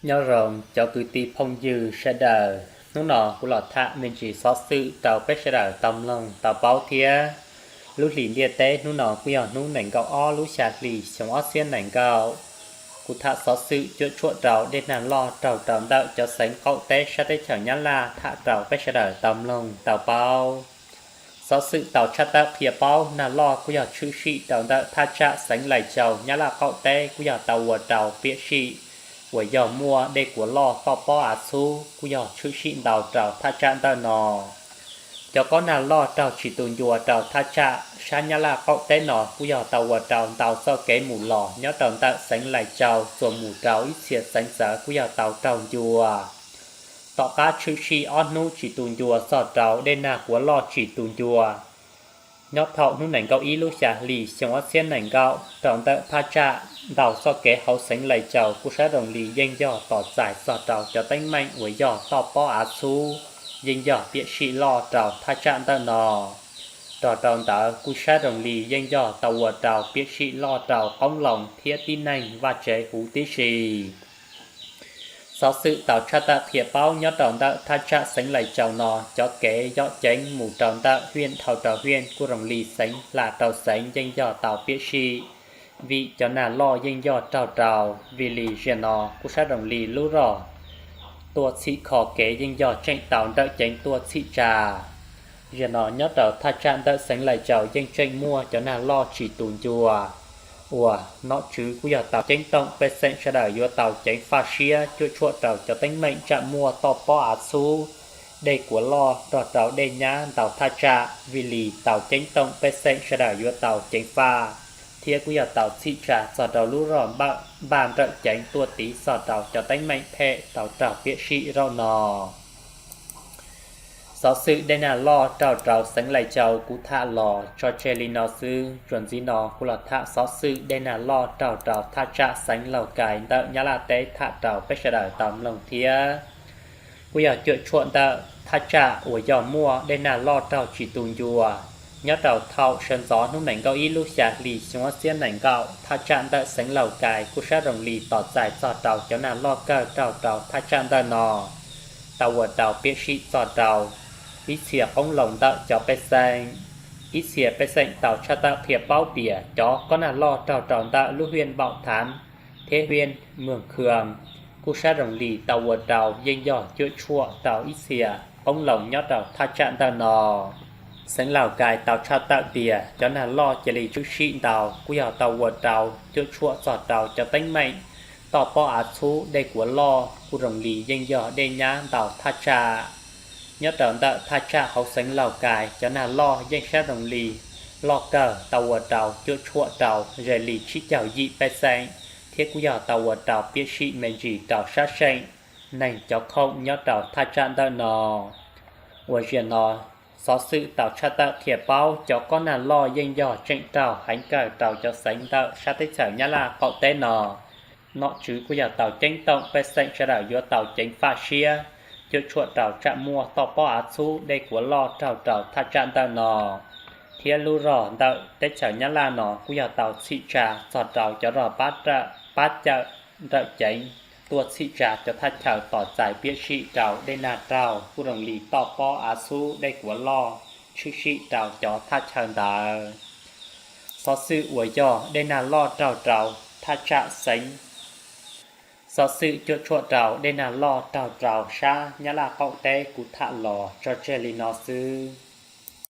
Nyob zoo cov kwv tij phooj ywg sawv daws, hnub no kuv los tham me ntsis xov xwm rau peb sawv daws tau mloog tau paub thiab. Lub hlis ntiaj teb hnub no kuj yog hnub nees nkaum ob lub xya hli xyoo ob txhiab nees nkaum. Kuv tham xov xwm cuam tshuam rau dej nag loj raug rau ntawm cov xeev qaum teb sab teb chaws Nyab Laj tham rau peb sawv daws tau mloog tau paub. Xov xwm tau tshaj tawm qhia paub nag loj kuj yog tshwm sim rau ntawm thaj tsam xeev Lais Caus Nyab Laj qaum teb kuj yog tau ua rau piam sij uas yog muaj dej kuav loj toj pob av txhub kuj yog tshwm sim ntau rau thaj tsam ntawm no. Cov kob nag loj raug tsis tu ncua rau thaj tsam sab Nyab Laj qaum teb no kuj yog tau ua rau ntau txoj kev mus los nyob rau ntawm xeev Lais Caus txuas mus rau ib txhia xeev txawv kuj yog tau raug ncua. Tom qab tshwm sim ob hnub tsis tu ncua txog rau dej nag kuav loj tsis tu ncua, nyob thaum hnub nees nkaum ib lub xya hli xyoo ob txhiab nees nkaum rau ntawm thaj tsam ntau txoj kev hauv xeev Lais Caus kuj sab zoo li yeej yog tos txais txog rau cov teeb meem uas yog toj pob av txhub, yeej yog piam sij loj rau thaj tsam ntawm no. Rog rau ntawd kuj sab zoo li yeej yog tau ua rau piam sij loj rau qoob loo thiab tib neeg vaj tsev huv tib si. Xov xwm tau tshaj tawm qhia paub nyob rau ntawm thaj tsam xeev Lais Caus no cov kev yom ceev mus rau ntawm hiaj dhau rau hiaj kuj zoo li xeev hla rau xeev yeej yog tau piam sij, vim cov nag loj yeej yog raug rau, vim li ziag no kuj sab zoo li lub rog tuaj txhim kho kev yeej yog tseem tau nrawm ceev tuaj txhim tsa. Ziag no nyob rau thaj tsam ntawm xeev Lais Caus yeej tseem muaj cov nag loj tsis tu ncua, uas nom tswv kuj yog tau ceeb toom pej xeem sawv daws yuav tau ceev faj siab cuam tshuam rau cov teeb meem tsam muaj toj pob av txhub, dej kuav loj rog rau dej nyab ntau thaj tsam, vim li tau ceeb toom pej xeem sawv daws yuav tau ceev faj thiab kuj yog tau txhim tsa txog rau lub rog npaj nrawm ceev tuaj tiv txog rau cov teeb meem phem tau raug piam sij zaum no. Xov xwm dej nag loj raug rau xeev Lais Caus kuv tham los tso tseg li no xwb, txuas ntxiv no kuv los tham xov xwm dej nag loj raug rau thaj tsam xeev Laus Kais ntawm Nyab Laj teb tham rau peb sawv daws tau mloog thiab. Kuj yog cuam tshuam ntawm thaj tsam uas yog muaj dej nag loj raug tsis tu ncua, nyob rau thaum sawv ntxov hnub nees nkaum ib lub xya hli xyoo ob txhiab nees nkaum thaj tsam ntawm xeev Laus Kais kuj sab zoo li tos txais txog rau cov nag loj kawg raug rau thaj tsam ntawm no, tau ua rau piam sij txog rau ib txhia qoob loo ntawm cov pej xeem. Ib txhia pej xeem tau tshaj tawm qhia paub tias cov kob nag loj raug rau ntawm lub hiaj Npaum Thav thiab hiaj Mws Khwm kuj sab zoo li tau ua rau yeej yog cuam tshuam rau ib txhia qoob loo nyob rau thaj tsam ntawm no. Xeev Laus Kais tau tshaj tawm tias cov nag loj cia li tshwm sim ntau kuj yog tau ua rau cuam tshuam txog rau cov teeb meem toj pob av txhub dej kuav loj kuj zoo li yeej yog dej nyab ntau thaj tsam. Nyob rau ntawm thaj tsam hauv xeev Laus Kais cov nag loj yeej sab zoo li loj kawg tau ua rau cuam tshuam rau ze li tsib caug yim pej xeem, thiab kuj yog tau ua rau piam sij me ntsis rau sab seem neeg cov khoom nyob rau thaj tsam ntawm no. Uas ziag no, xov xwm tau tshaj tawm qhia paub cov kob nag loj yeej yog tseem raug heev kawg rau cov xeev ntawm sab teb chaws Nyab Laj qaum teb no. Nom tswv kuj yog tau ceeb toom pej xeem sawv daws yuav tau ceev faj siab cuam tshuam rau tsam muaj toj pob av txhub dej kuav loj raug rau thaj tsam ntawm no, thiab lub rog ntawm teb chaws Nyab Laj no kuj yog tau txhim tsa txog rau cov rog pab cawm nrawm ceev tuaj txhim tsa cov thaj chaw tos txais piam sij rau dej nag raug kuj zoo li toj pob av txhub dej kuav loj tshwm sim rau cov thaj chaw ntawd. Xov xwm uas yog dej nag loj raug rau thaj tsam xeev, xov xwm cuam tshuam rau dej nag loj raug rau sab Nyab Laj qaum teb kuv tham los tso tseg li no xwb.